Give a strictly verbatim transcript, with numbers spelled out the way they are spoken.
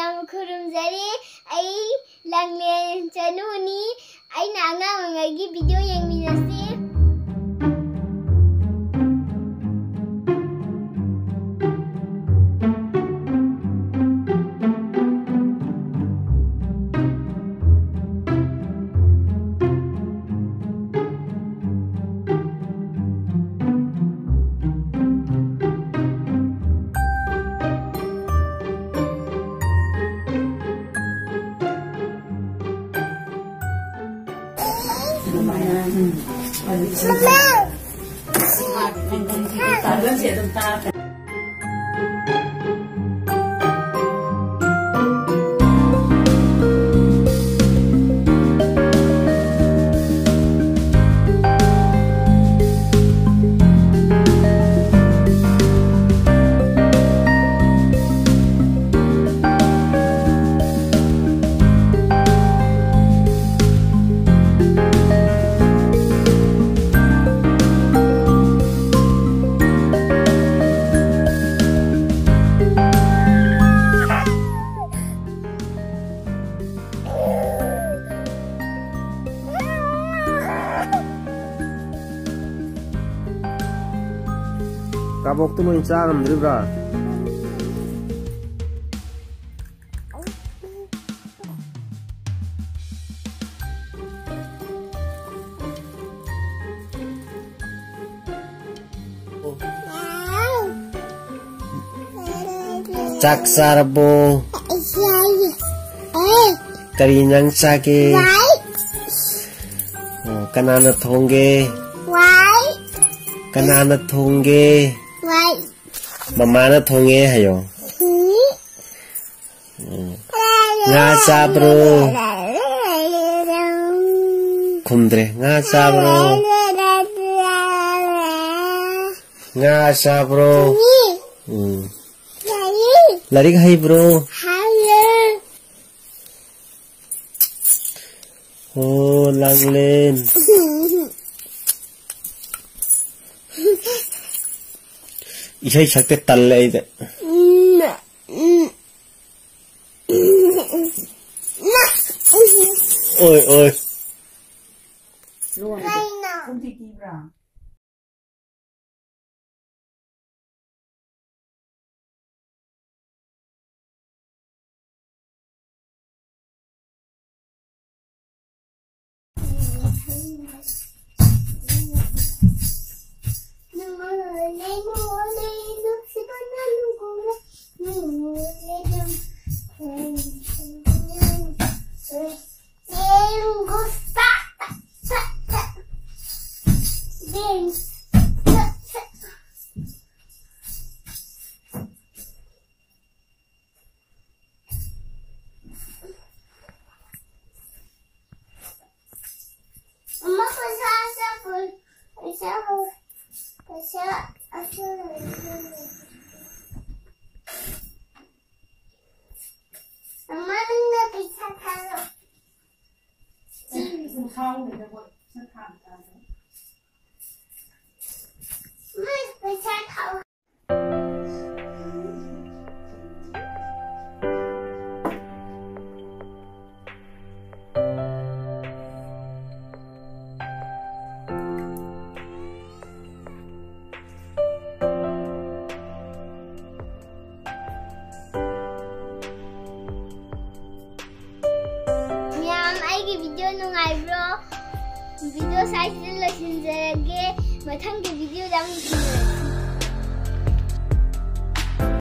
ꯌꯥꯝ ꯈꯨꯔꯨꯝꯖꯔꯤ꯫ ꯑꯩ ꯂꯥꯡꯂꯦꯟ ꯆꯅꯨꯅꯤ꯫ ꯑꯩꯅ ꯑꯉꯥꯡ ꯑꯣꯏꯔꯤꯉꯩꯒꯤ ꯚꯤꯗꯤꯑꯣ ꯌꯦꯡꯃꯤꯟꯅꯁꯤ꯫ ꯀꯥꯕꯣꯛꯇꯨ ꯅꯣꯏ ꯆꯥ ꯉꯝꯗ꯭ꯔꯤꯕ꯭ꯔꯥ? ꯆꯥꯛ ꯆꯥꯔꯕꯣ? ꯀꯔꯤ ꯏꯟꯖꯥꯡ ꯆꯥꯒꯦ? ꯑꯣ, ꯀꯅꯥꯅ ꯊꯣꯡꯒꯦ? ꯀꯅꯥꯅ ꯊꯣꯡꯒꯦ? ꯃꯃꯥꯅ ꯊꯣꯡꯉꯦ ꯍꯥꯏꯌꯣ꯫ ꯎꯝ꯫ ꯉꯥ ꯆꯥꯕ꯭ꯔꯣ? ꯈꯨꯝꯗ꯭ꯔꯦ꯫ ꯉꯥ ꯆꯥꯕ꯭ꯔꯣ? ꯉꯥ ꯆꯥꯕ꯭ꯔꯣ? ꯎꯝ꯫ ꯂꯥꯏꯔꯤꯛ ꯍꯩꯕ꯭ꯔꯣ? ꯑꯣ, ꯂꯥꯡꯂꯦꯟ꯫ ꯏꯁꯩ ꯁꯛꯇꯦ, ꯇꯜꯂꯦ ꯑꯩꯗꯤ꯫ ꯑꯣꯏ, ꯑꯣꯏ꯫ ꯂꯣꯟꯁꯦ ꯀꯩꯅꯣ? ꯈꯪꯗꯦ ꯀꯤꯕ꯭ꯔꯥ? ꯑꯃ ꯄꯩꯁꯥ ꯑꯆꯥꯄꯣꯠ, ꯄꯩꯁꯥ, ꯄꯩꯁꯥ ꯑꯆꯥꯄꯣꯠ꯫ ꯑꯃ ꯅꯪꯅ ꯄꯩꯁꯥ ꯊꯥꯔꯣ꯫ ꯑꯩ ꯀꯨꯟꯊ꯭ꯔꯥ ꯍꯨꯝꯗꯣꯏꯗ ꯄꯣꯠ ꯄꯩꯁꯥ ꯊꯥꯕ ꯇꯥꯔꯦ꯫ ꯑꯃ ꯄꯩꯁꯥ ꯊꯥꯔꯣ꯫ ꯃꯌꯥꯝ, ꯑꯩꯒꯤ video ꯅꯨꯡꯉꯥꯏꯕ꯭ꯔꯣ? Video ꯁ꯭ꯋꯥꯏꯁꯤꯗ ꯂꯣꯏꯁꯤꯟꯖꯔꯒꯦ꯫ ꯃꯊꯪꯒꯤ videoꯗ ꯑꯃꯨꯛ ꯊꯦꯡꯅꯔꯁꯤ꯫